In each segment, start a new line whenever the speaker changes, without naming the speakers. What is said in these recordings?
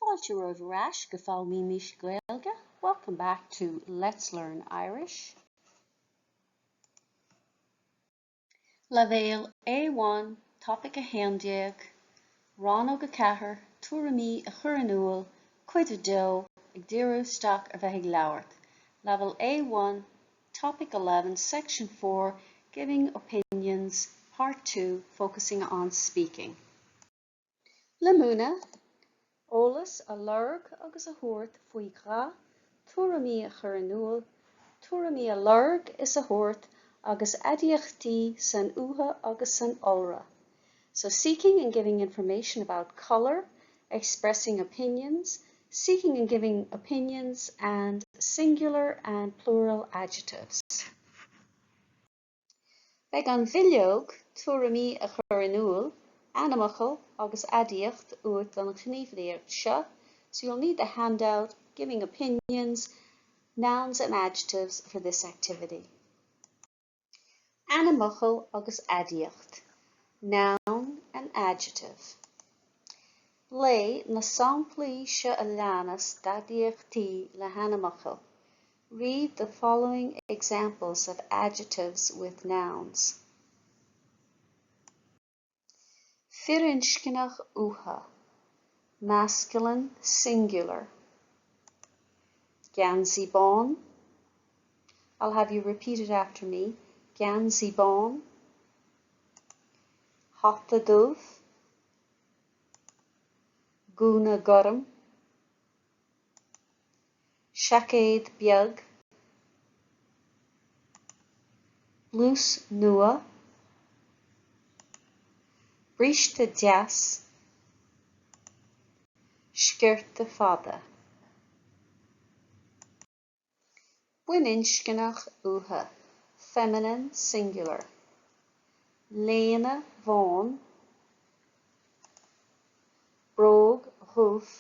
Fáilte romhaibh ar ais go Foghlaimímis Gaeilge, welcome back to Let's Learn Irish. Leibhéal A1, Topaic 11, Rannóg 4, Tuairimí a chur in iúl, Cuid 2, Ag díriú isteach ar bheith ag labhairt. Level A1, Topic 11, Section 4, Giving Opinions, Part 2, Focusing on Speaking. Le múineadh, eolas a lorg agus a thabhairt faoi dhath, tuairimí a chur in iúl, tuairimí a lorg is a thabhairt agus aidiachtaí san uatha agus san iolra. So seeking and giving information about colour, expressing opinions, seeking and giving opinions and singular and plural adjectives. Beidh an bhileog Tuairimí a chur in iúl, Ainmfhocal agus Aidiacht uait don ghníomhaíocht seo, so you'll need the handout Giving Opinions, Nouns and Adjectives for this activity. Ainmfhocal agus Aidiacht, Noun and Adjective. Léigh na samplaí seo a leanas d'aidiachtaí le hainmfhocail. Read the following examples of adjectives with nouns. Firinscneach uatha, masculine singular. Geansaí bán. I'll have you repeat it after me. Geansaí bán. Hata dubh. Gúna gorm. Seaicéad beag. Blús nua. Bríste deas. Sciorta fada. Baininscneach uatha, feminine singular. Léine bhán. Bróg dhubh.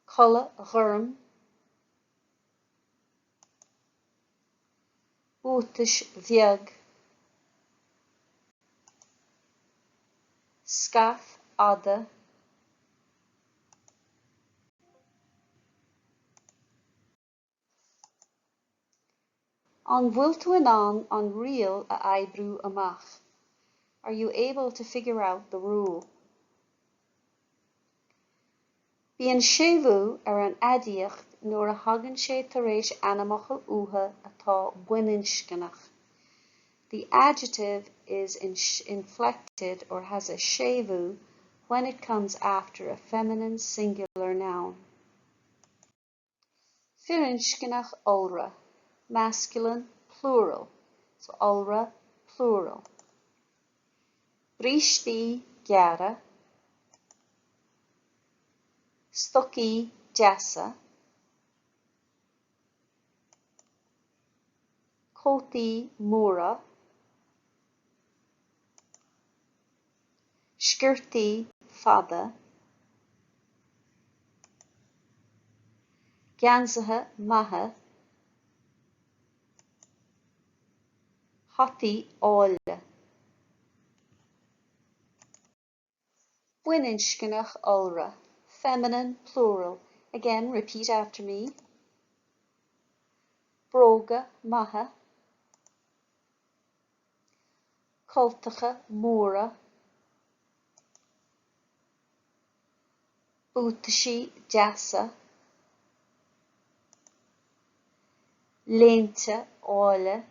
Culaith ghorm. Buatais bheag. Scaif fhada. An bhfuil tú in ann an riail a oibriú amach? Are you able to figure out the rule? Bíonn séimhiú ar an aidiacht nuair a thagann sé tar éis ainmfhocal uatha atá baininscneach. The adjective is inflected or has a séimhiú when it comes after a feminine singular noun. Firinscneach iolra, masculine plural. So iolra, plural. Brístí gearra, stocaí deasa, cótaí móra, sciortaí fada, geansaithe maithe, hataí áille. Baininscneach iolra, feminine plural. Again, repeat after me. Bróga maithe. Cultacha móra. Buataisí deasa. Léinte áille.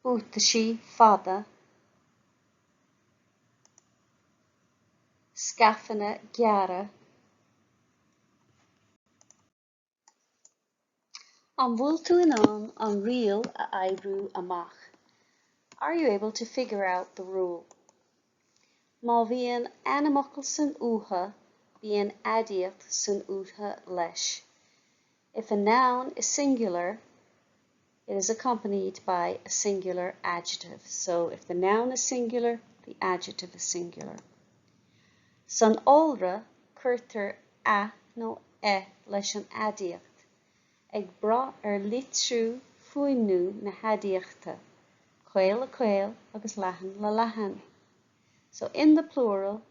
Buataisí fada. Scaifeanna gearra. An bhfuil tú in ann an riail a oibriú amach? Are you able to figure out the rule? Má bhíonn ainmfhocal san uatha, bíonn aidiacht san uatha leis. If a noun is singular, it is accompanied by a singular adjective. So if the noun is singular, the adjective is singular. San iolra, cuirtear a nó e leis an aidiacht, ag brath ar litriú fuaimniú na haidiachta, caol le caol agus leathan le leathan. So in the plural,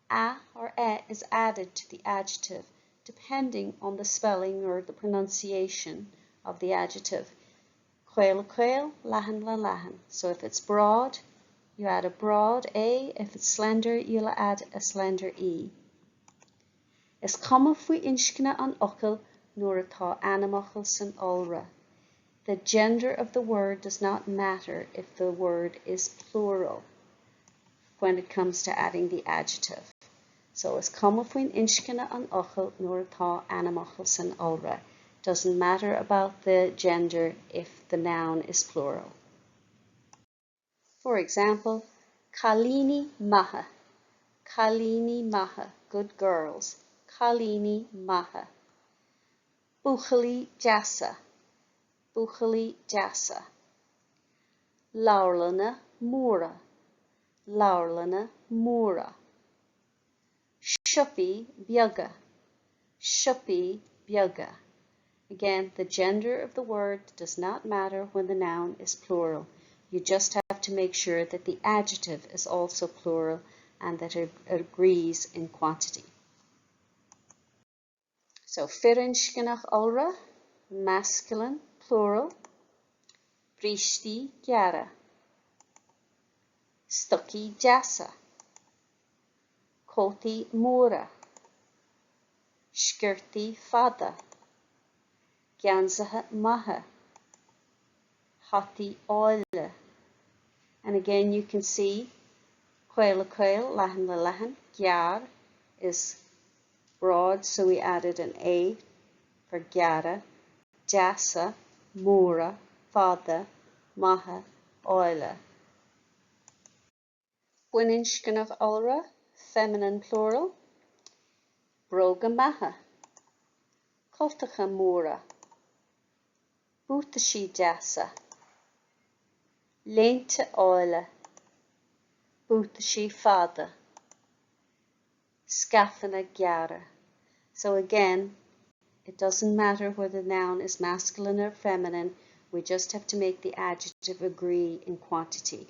a or e is added to the adjective depending on the spelling or the pronunciation of the adjective. Caol le caol, leathan le leathan. So if it's broad, you add a broad A. If it's slender, you'll add a slender E. Is cuma faoi inscne an fhocail nuair atá ainmfhocal san iolra. The gender of the word does not matter if the word is plural when it comes to adding the adjective. So is cuma faoin inscne an fhocail nuair atá ainmfhocal san iolra. Doesn't matter about the gender if the noun is plural. For example, cailíní maithe, cailíní maithe, good girls, cailíní maithe. Buachaillí deasa, buachaillí deasa. Leabharlanna móra, leabharlanna móra. Siopaí beaga, siopaí beaga. Again, the gender of the word does not matter when the noun is plural. You just have to make sure that the adjective is also plural and that it agrees in quantity. So firinscneach iolra, masculine, plural, brístí gearra, stocaí deasa, cótaí móra, sciortaí fada, geansaithe maithe, hataí áille. And again you can see caol le caol, leathan le leathan, gearr is broad, so we added an A for gearra, deasa, móra, fada, maithe, áille. Baininscneach iolra, feminine plural, bróga maithe, cultacha móra, buataisí deasa, léinte áille, buataisí fada, scaifeanna gearra. So again, it doesn't matter whether the noun is masculine or feminine, we just have to make the adjective agree in quantity.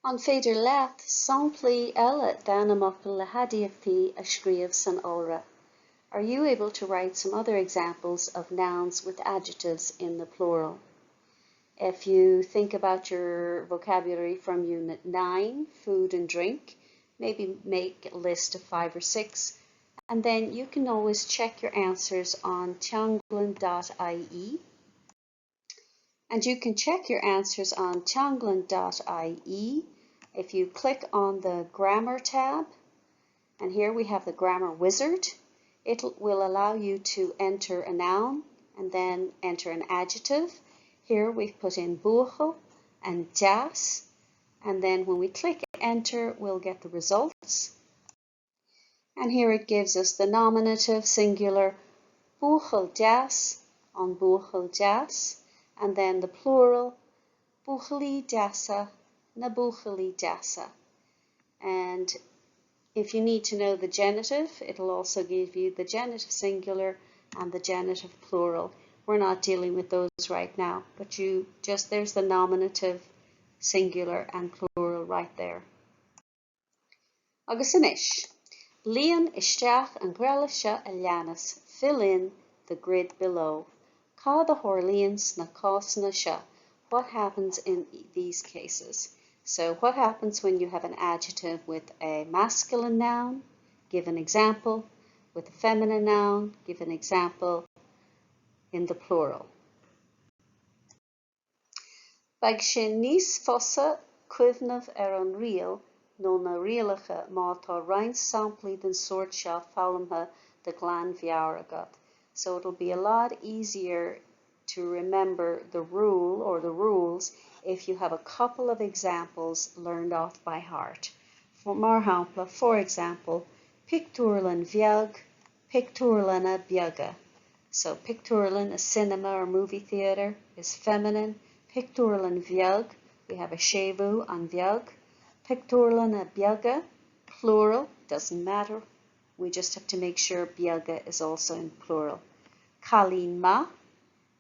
An féidir leat samplaí eile d'ainmfhocail le haidiachtaí a scríobh san iolra? Are you able to write some other examples of nouns with adjectives in the plural? If you think about your vocabulary from Unit 9, food and drink, maybe make a list of 5 or 6, and then you can always check your answers on teanglann.ie. And you can check your answers on teanglann.ie if you click on the Grammar tab, and here we have the Grammar Wizard. It will allow you to enter a noun and then enter an adjective. Here we've put in buachaill and deas, and then when we click enter, we'll get the results. And here it gives us the nominative singular buachaill deas an buachaill deas, and then the plural buachaillí deasa na buachaillí deasa. And if you need to know the genitive, it'll also give you the genitive singular and the genitive plural. We're not dealing with those right now, but you just there's the nominative singular and plural right there. Agus anois, líon isteach an ghreille seo a leanas, fill in the grid below. Cad a tharlaíonn sna cásanna seo? What happens in these cases? So what happens when you have an adjective with a masculine noun? Give an example. With a feminine noun, give an example in the plural. Beidh sé níos fusa cuimhneamh ar an riail nó na rialacha má tá roinnt samplaí den sórt seo foghlamtha de ghlanmheabhair agat. So it'll be a lot easier to remember the rule or the rules if you have a couple of examples learned off by heart. For mar shampla, for example, pictiúrlann bheag, pictiúrlanna beaga. So pictiúrlann, a cinema or movie theatre, is feminine. Pictiúrlann bheag, we have a séimhiú on bheag. Pictiúrlanna beaga, plural, doesn't matter. We just have to make sure beaga is also in plural. Cailín maith.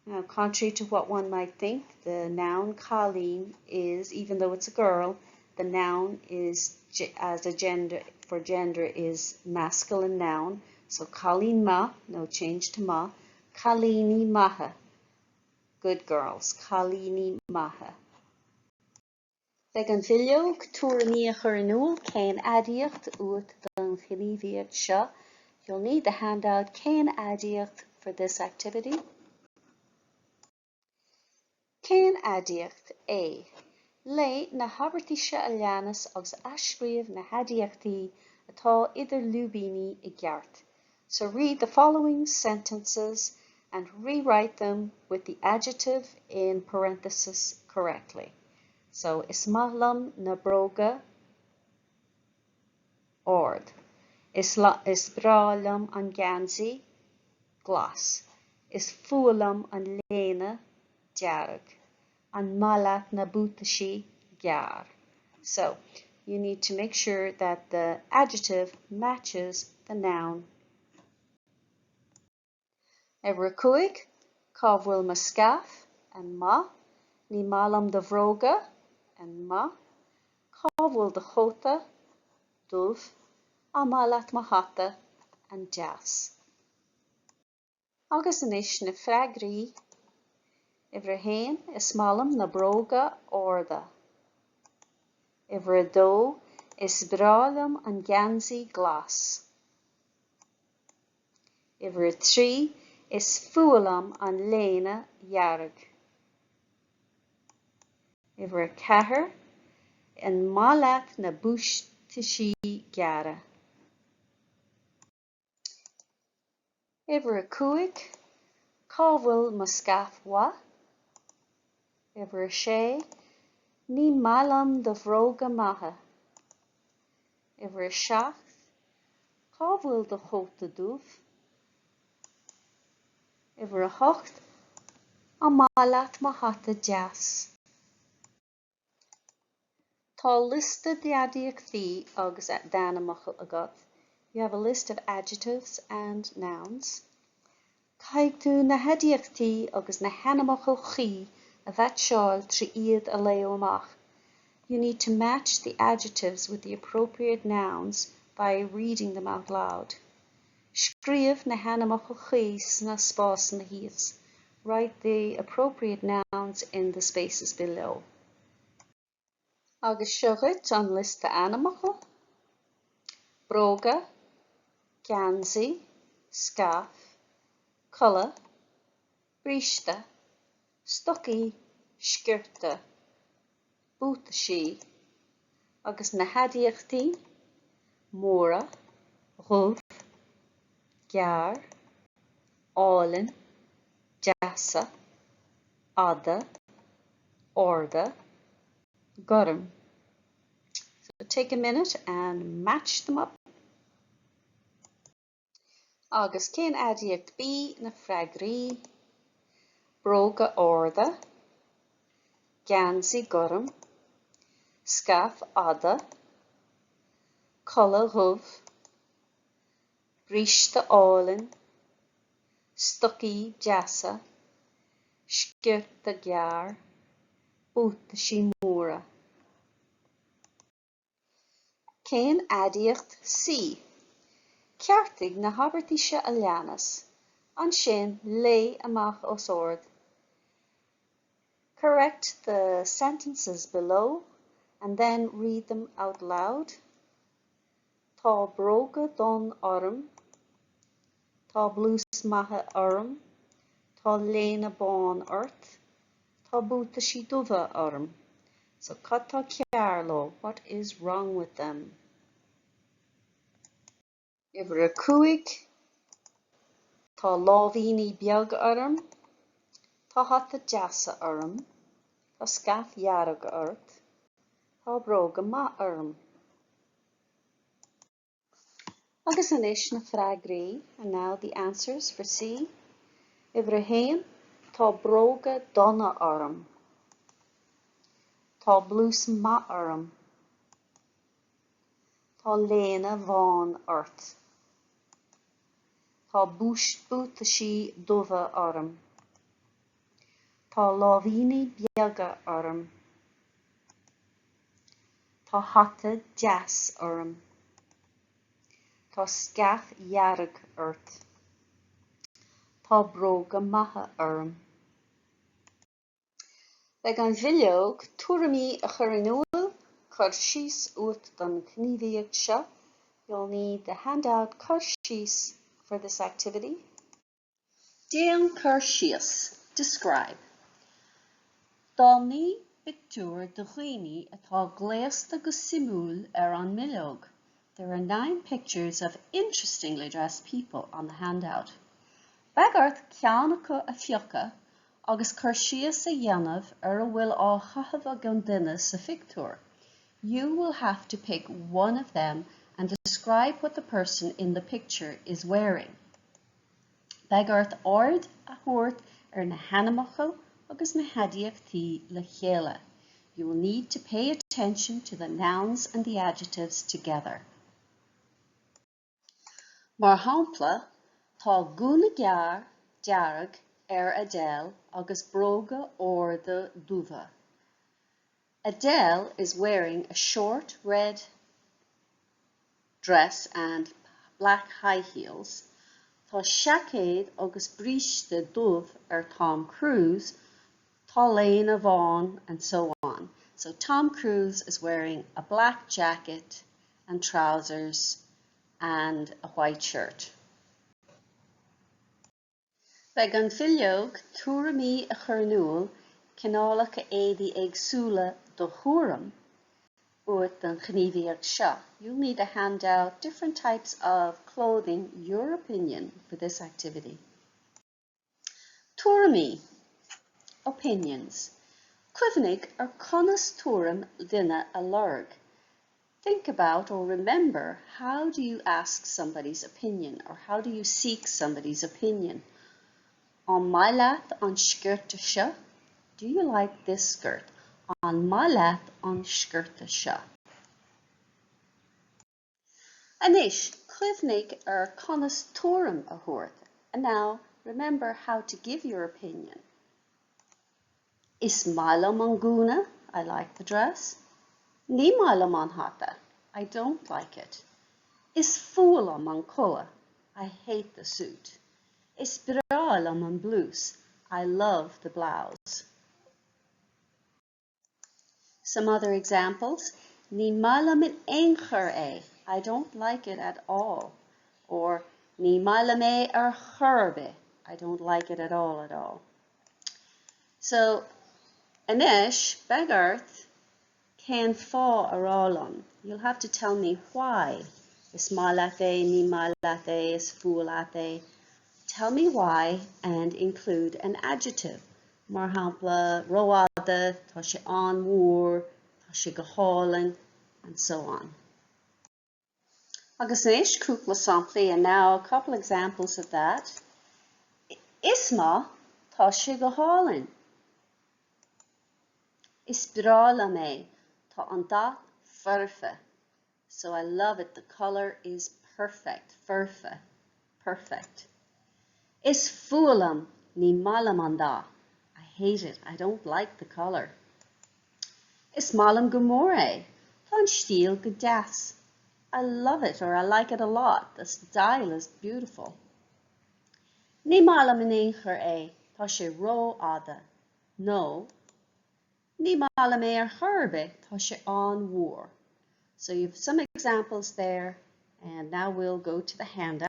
Now, contrary to what one might think, the noun cailín is, even though it's a girl, The noun is as a gender for gender is masculine noun. So cailín maith, no change to maith. Cailíní maithe. Good girls. Cailíní maithe. Beidh an bhileog tuairimí a chur in iúl cén aidiacht uait don ghníomhaíocht seo. You'll need the handout cén aidiacht for this activity. Cén aidiacht A? Léigh na habairtí seo a leanas agus athscríobh na haidiachtaí atá idir lúibíní i gceart. So read the following sentences and rewrite them with the adjective in parenthesis correctly. So is maith liom na bróga ard. Is, is breá liom an geansaí glas. Is fuath liom an léine dearg. An maith leat na buataisí gearr. So you need to make sure that the adjective matches the noun. Uimhir a 5, Cá bhfuil mo scaif? An maith? Ní maith liom do bhróga. An maith? Cá bhfuil do chóta? Dubh. An maith leat mo hata? An deas. Agus anois na freagraí. Uimhir a haon, Is maith liom na bróga arda. Uimhir a dó, Is breá liom an geansaí glas. Uimhir a 3, Is fuath liom an léine dhearg. Uimhir a 4, An maith leat na buataisí gearra? Uimhir a 5, Cá bhfuil mo scaif mhaith? Uimhir a 6, Ní maith liom do bhróga maithe. Uimhir a 7, Cá bhfuil do chóta dubh? Uimhir a 8, An maith leat mo hata deas? Tá liosta d'aidiachtaí agus d'ainmfhocail agat. You have a list of adjectives and nouns. Caithfidh tú na haidiachtaí agus na hainmfhocail chuí a mheaitseáil trí iad a léamh amach. You need to match the adjectives with the appropriate nouns by reading them out loud. Scríobh na hainmfhocail chuí sna spásanna thíos. Write the appropriate nouns in the spaces below. Agus seo dhuit an liosta ainmfhocal, bróga, geansaí, scaif, culaith, bríste, stocaí, sciorta, buataisí, agus na haidiachtaí, móra, dhubh, gearr, álainn, deasa, fhada, arda, gorm. So take a minute and match them up. Agus cén aidiacht B na freagraí? Bróga arda, geansaí gorm, scaif fhada, culaith dhubh, bríste álainn, stocaí deasa, sciorta gearr, buataisí móra. Cén aidiacht C? Ceartaigh na habairtí seo a leanas, ansin léigh amach os ard. Correct the sentences below and then read them out loud. Tá bróga donn orm. Tá blús maith orm. Tá léine bán ort. Tá buataisí dubha orm. So cad tá cearr leo? What is wrong with them? Uimhir a 5, Tá láimhíní beag orm. Tá hata deasa orm. Tá scaif dhearg ort. Tá bróga maith orm. Agus anois na freagraí, and now the answers for C. Uimhir a haon, Tá bróga donna orm. Tá blús maith orm. Tá léine bhán ort. Tá buataisí dubha orm. Tá láimhíní beaga orm. Tá hata deas orm. Tá sceach dhearg ort. Tá bróga maithe orm. Beidh an bhileog Tuairimí a chur in iúl, Cur Síos uait don ghníomhaíocht seo. You'll need the handout Cur Síos for this activity. Déan cur síos, Describe. Tá 9 bpictiúr de dhaoine atá gléasta go suimiúil ar an mbileog. There are 9 pictures of interestingly dressed people on the handout. Beidh ort ceann acu a phiocadh agus cur síos a dhéanamh ar a bhfuil á chaitheamh ag an duine sa phictiúr. You will have to pick one of them and describe what the person in the picture is wearing. Beidh ort aird a thabhairt ar na hainmfhocail agus na haidiachtaí le chéile. You will need to pay attention to the nouns and the adjectives together. Mar shampla, tá gúna gearr, dearg ar Adele agus bróga arda dubha. Adele is wearing a short red dress and black high heels. Tá seaicéad agus bríste dubh ar Tom Cruise, tá léine bhán and so on. So Tom Cruise is wearing a black jacket and trousers and a white shirt. Beidh an bhileog Tuairimí a chur in iúl, Cineálacha éadaí éagsúla, Do thuairim, uait don ghníomhaíocht seo. You'll need a handout, different types of clothing, your opinion for this activity. Tuairimí, Opinions. Cuimhnigh ar conas tuairim duine a lorg. Think about or remember how do you ask somebody's opinion or how do you seek somebody's opinion? An maith leat an sciorta seo? Do you like this skirt? An maith leat an sciorta seo? Anois, cuimhnigh ar conas tuairim a thabhairt. And now, remember how to give your opinion. Is maith liom an gúna, I like the dress. Ní maith liom an hata, I don't like it. Is fuath liom an culaith, I hate the suit. Is breá liom an blús, I love the blouse. Some other examples. Ní maith liom in aon chor é, I don't like it at all. Or Ní maith liom é ar chor ar bith, I don't like it at all at all. So, anois, beidh ort cén fáth a rá liom. You'll have to tell me why. Is maith leat é, ní maith leat é, is fuath leat é. Tell me why and include an adjective. Mar shampla, rófhada, tá sé an-mhór, tá sé go hálainn, and so on. Agus anois cúpla samplaí, and now a couple examples of that. Is maith, tá sé go hálainn. Is breá liom é, tá an dath foirfe. So I love it, the colour is perfect, foirfe, perfect. Is fuath liom, ní maith liom an dath. I hate it, I don't like the colour. Is maith liom go mór é, tá an stíl go deas. I love it or I like it a lot, the style is beautiful. Ní maith liom in aon chor é, tá sé rófhada. Nó, Ní maith liom é ar chor ar bith, tá sé an-mhór. So you've some examples there and now we'll go to the handout.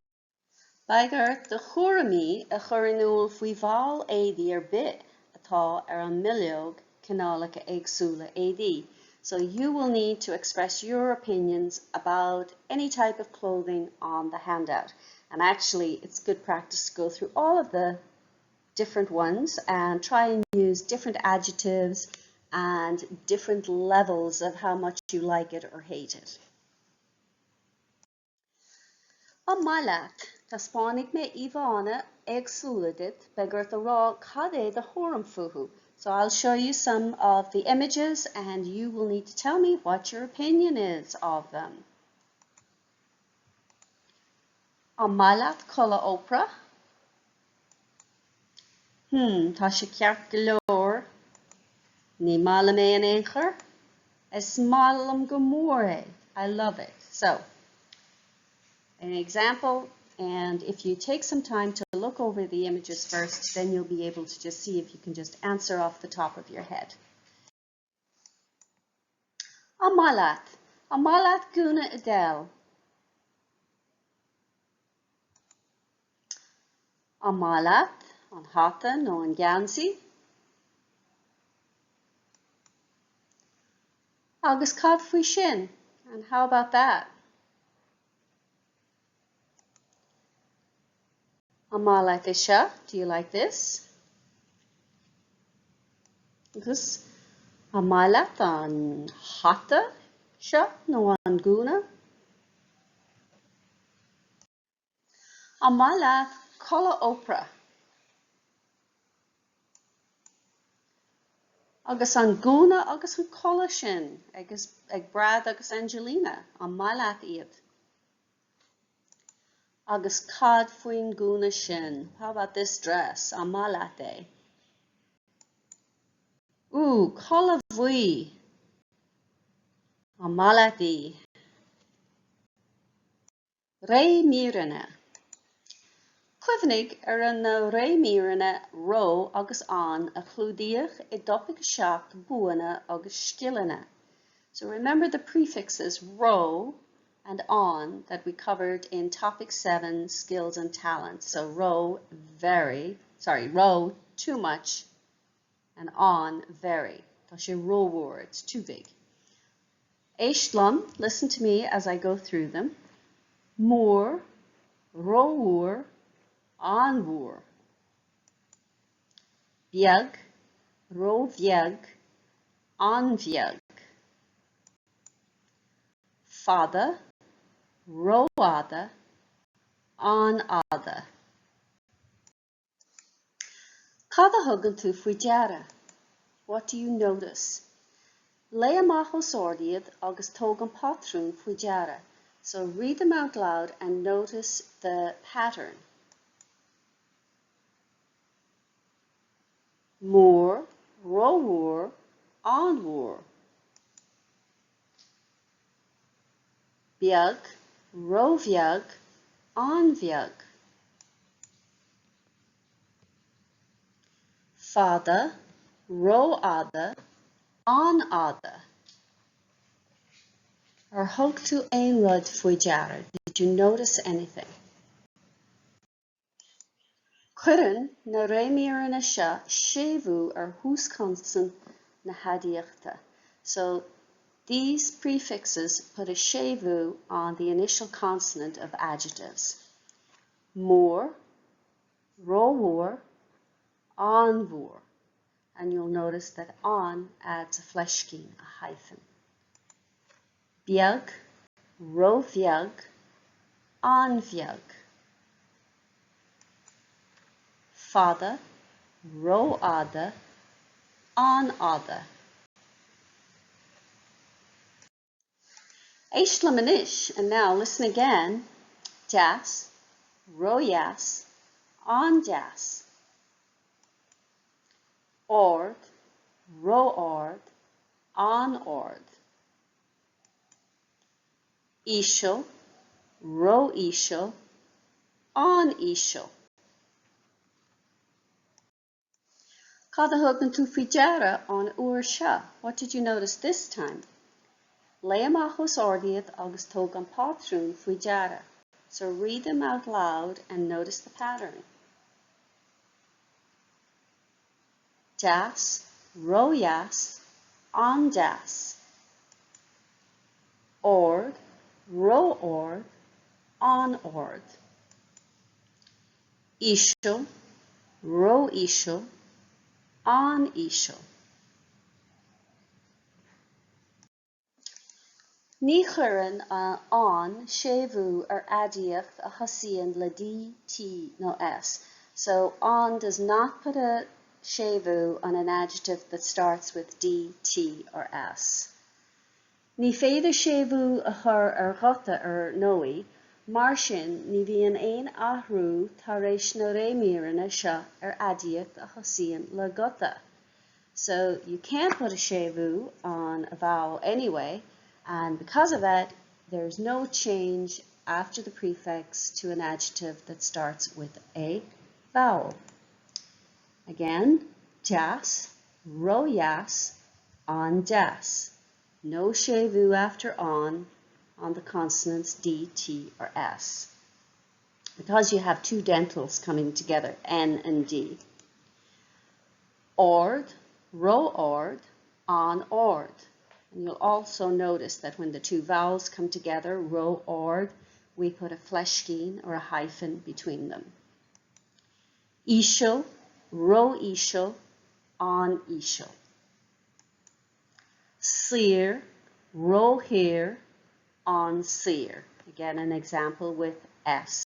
Beidh ort do thuairimí a chur in iúl faoi bhall éadaí ar bith atá ar an mbileog Cineálacha éagsúla éadaí. So you will need to express your opinions about any type of clothing on the handout. And actually it's good practice to go through all of the different ones and try and use different adjectives and different levels of how much you like it or hate it. An maith leat? Taispeánfaidh mé íomhánna éagsúla duit, beidh ort a rá cad é do thuairim fúthu. So I'll show you some of the images and you will need to tell me what your opinion is of them. An maith leat culaith Oprah? Hmm, tá sé ceart go leor. Ní maith liom é in aon chor. Is maith liom go mór é. I love it. So, an example, and if you take some time to look over the images first, then you'll be able to just see if you can just answer off the top of your head. An maith leat? An maith leat gúna Adele? An maith leat an hata nó an geansaí? Agus cad faoi sin? And how about that? An maith leat é seo? Do you like this? Agus an maith leat an hata seo nó an gúna? An maith leat culaith Oprah? Agus an gúna agus an culaith sin ag Brad agus Angelina, an maith leat iad? Agus cad faoin gúna sin? How about this dress? An maith leat é? Ooh, culaith bhuí! An maith leat í? Réimíreanna. Cuimhnigh ar na réimíreanna ró agus an a clúdaíodh i dTopaic 7 Buanna agus Scileanna. So remember the prefixes ró and an that we covered in topic 7 Skills and Talents. So ró, very, sorry, ró, too much, and an, very. Tá sé rómhór, it's too big. Éist liom, listen to me as I go through them. Mór, rómhór, an-mhór. Beag, róbheag, an-bheag. Fada, rófhada, an-fhada. Cad a thugann tú faoi deara? What do you notice? Léigh amach os ard iad agus tóg an patrún faoi deara. So read them out loud and notice the pattern. Mór, rómhór, an-mhór. Beag, róbheag, an-bheag. Fada, rófhada, an-fhada. Ar thug tú aon rud faoi deara? Did you notice anything? Cuireann na réimíreanna seo séimhiú ar thús consan na haidiachta. So, these prefixes put a séimhiú on the initial consonant of adjectives. Mór, rómhór, an-mhór. And you'll notice that an adds a fleiscín, a hyphen. Beag, róbheag, an-bheag. Fada, rófhada, an-fhada. Éist liom anois, and now listen again, deas, ródheas, an-deas. Ard, ró-ard, an-ard. Íseal, ró-íseal, an-íseal. Cad a thugann tú faoi deara an uair seo? What did you notice this time? Léigh amach os ard iad agus tóg an pátrún faoi deara. So read them out loud and notice the pattern. Deas, ródheas, an-deas. Ard, ró-ard, an-ard. Íseal, ró-íseal, an-íseal. Ní chuireann an séimhiú ar aidiacht a thosaíonn le D, T nó S. So, an does not put a séimhiú on an adjective that starts with D, T or S. Ní féidir séimhiú a chur ar ghuta ar ndóigh, mar sin ní bhíonn aon athrú tar éis na réimíreanna seo ar aidiacht a thosaíonn le guta. So you can't put a séimhiú on a vowel anyway, and because of that, there's no change after the prefix to an adjective that starts with a vowel. Again, deas, ródheas, an-deas. No séimhiú after an on the consonants D, T, or S. Because you have two dentals coming together, N and D. Ard, ró-ard, an-ard. And you'll also notice that when the two vowels come together, ró-ard, we put a fleiscín or a hyphen between them. Íseal, ró-íseal, an-íseal. Saor, róshaor, an-saor. Again, an example with S.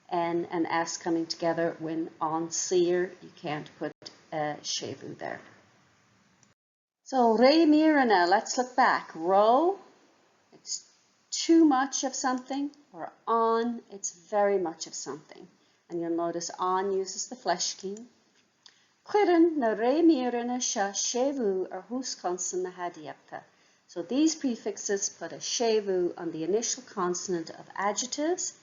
N and S coming together when an-saor, you can't put a séimhiú there. So réimíreanna, let's look back. Ró, it's too much of something, or an, it's very much of something. And you'll notice an uses the fleiscín. Cuireann na réimíreanna seo séimhiú ar thús consan na haidiachta. So these prefixes put a séimhiú on the initial consonant of adjectives.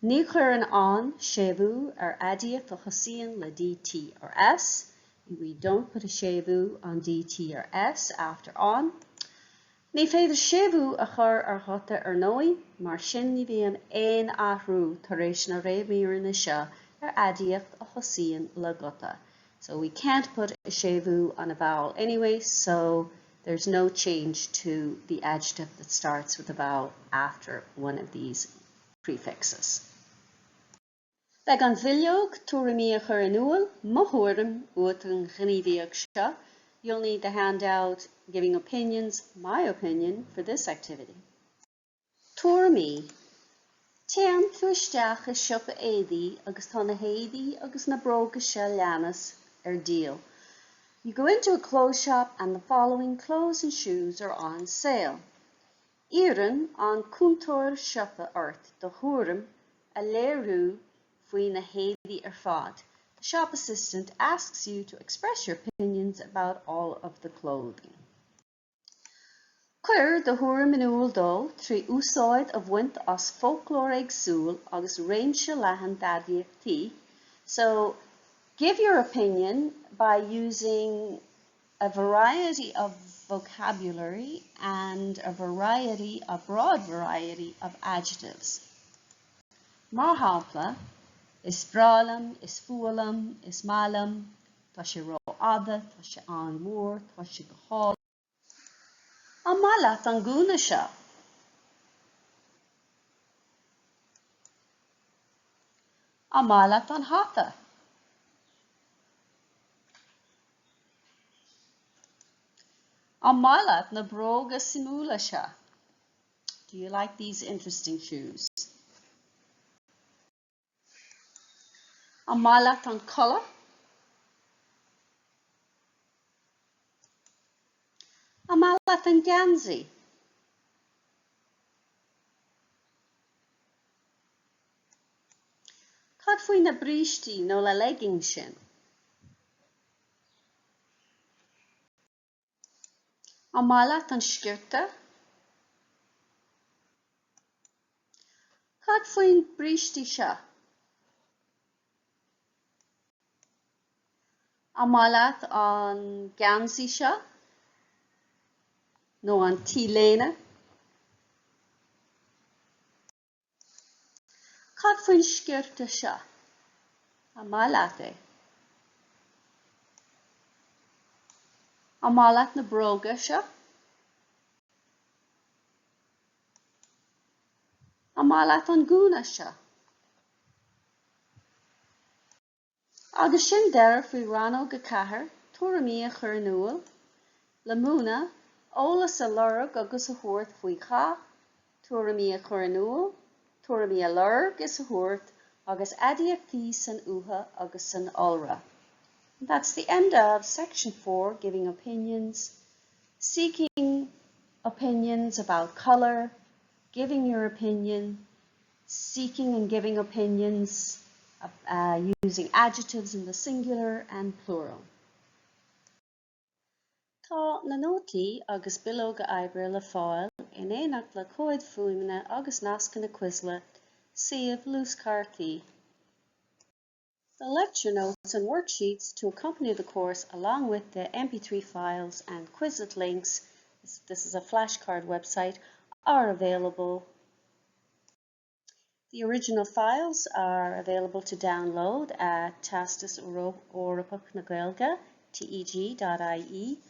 Ní chuireann an séimhiú ar aidiacht a thosaíonn le D, T or S. We don't put a séimhiú on D, T or S after an. Ní féidir séimhiú a chur ar ghuta ar ndóigh, mar sin ní bhíonn aon athrú tar éis na réimíreanna seo ar aidiacht a thosaíonn le guta. So we can't put a séimhiú on a vowel anyway, so there's no change to the adjective that starts with a vowel after one of these prefixes. Beidh an bhileog tuairimí a chur in iúl, mo thuairim, uait don ghníomhaíocht seo. You'll need the handout Giving Opinions, My Opinion for this activity. Tuairimí. Téann tú isteach i siopa éadaí agus tá na héadaí agus na bróga seo leanas ar díol. You go into a clothes shop and the following clothes and shoes are on sale. Iarrann an cúntóir siopa ort do thuairim a léiriú faoi na héadaí ar fad. The shop assistant asks you to express your opinions about all of the clothing. Cuir do thuairim in iúl dó trí úsáid a bhaint as foclóir éagsúil agus réimse leathan d'aidiachtaí. So, give your opinion by using a variety of vocabulary and a variety, a broad variety of adjectives. Mar shampla, is breá liom, is fuath liom, is maith liom, tá sé rófhada, tá sé an-mhór, tá sé go hálainn. An maith leat an gúna seo? An maith leat an hata? An maith leat na bróga suimiúla seo? Do you like these interesting shoes? An maith leat an culaith? An maith leat an geansaí? Cad faoi na brístí nó na leggings sin? An maith leat an sciorta? Cad faoin brístí seo? An maith leat an geansaí seo nó an t-léine? Cad faoin sciorta seo? An maith leat é? An maith leat na bróga seo? An maith leat an gúna seo? Agus sin deireadh faoi Rannóg 4, Tuairimí a chur in iúl, le múineadh, eolas a lorg agus a thabhairt faoi dhath, tuairimí a chur in iúl, tuairimí a lorg is a thabhairt, agus aidiachtaí san uatha agus san iolra. And that's the end of section 4, giving opinions, seeking opinions about colour, giving your opinion, seeking and giving opinions uh, using adjectives in the singular and plural. Tá na nótaí agus bileoga oibre le fáil in éineacht le comhaid fuaime agus nascanna Quizlet, suíomh luaschártaí. The lecture notes and worksheets to accompany the course along with the MP3 files and Quizlet links, this is a flashcard website, are available. The original files are available to download at Teastas Eorpach na Gaeilge, teg.ie,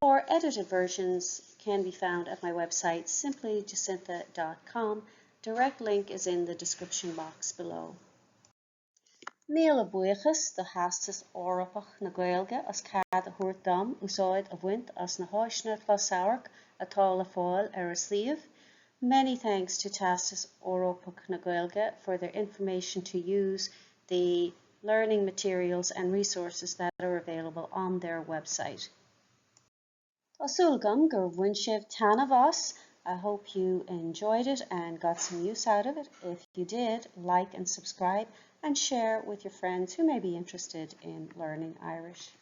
or edited versions can be found at my website simplyjacintha.com. Direct link is in the description box below. Míle buíochas do Theastas Eorpach na Gaeilge as cead a thabhairt dom úsáid a bhaint as na háiseanna closamhairc atá le fáil ar a suíomh. Many thanks to Teastas Eorpach na Gaeilge for their information to use the learning materials and resources that are available on their website. Tá súil agam gur bhain sibh taitneamh as. I hope you enjoyed it and got some use out of it. If you did, like and subscribe and share with your friends who may be interested in learning Irish.